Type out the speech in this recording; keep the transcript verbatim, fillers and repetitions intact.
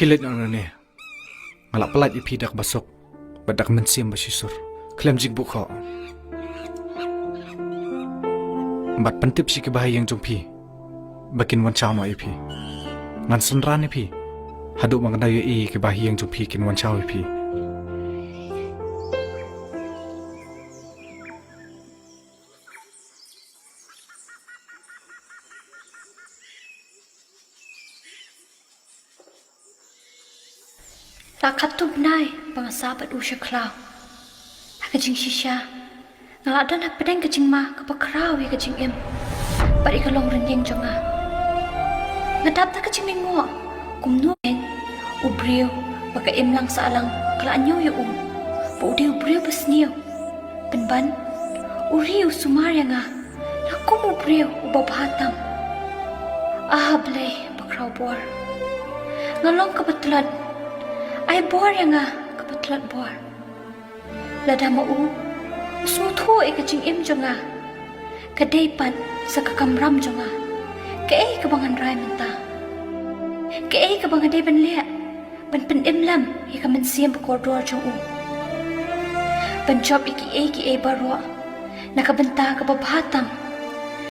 Ki leit noh nangne. Nga la pyllait ïa phi da kaba suk bad da ka mynsiem ba shisur, khlem jingbuh khoh. Bad pyntip sha ki bahaïing jong phi ba kin wan shaw noh ïa phi. Ngan synran ïa phi haduh ba ngan da ïohi ïa ki bahaïing jong phi kin wan shaw ïa phi. La katto bnai ba nga sah bad u sha khlaw. Ha ka jingshisha, nga la don hapdeng ka jingma kaba khraw ïa ka jingim bad ïa ka longrynïeng jong nga. Nga dap da ka jinglyngngoh kumno u briew ba ka imlang sahlang ka la ñiew ïa u, ba u dei u briew ba sniew. Pynban u ri u sumar ïa nga la kum u briew uba bha tam. Ah Blei ba khraw bor, nga long kaba tlot. Ai bor ïa nga kaba tlot bor. Lada ma u u sngewthuh ïa ka jingim jong nga, ka dei pat sa ka kamram jong nga. Kaei kaba ngan rai mynta? Kaei kaba nga dei ban leh ban pynim lem ïa ka mynsiem ba kordor jong u? Ban jop ïa kiei kiei baroh na ka bynta kaba bha tam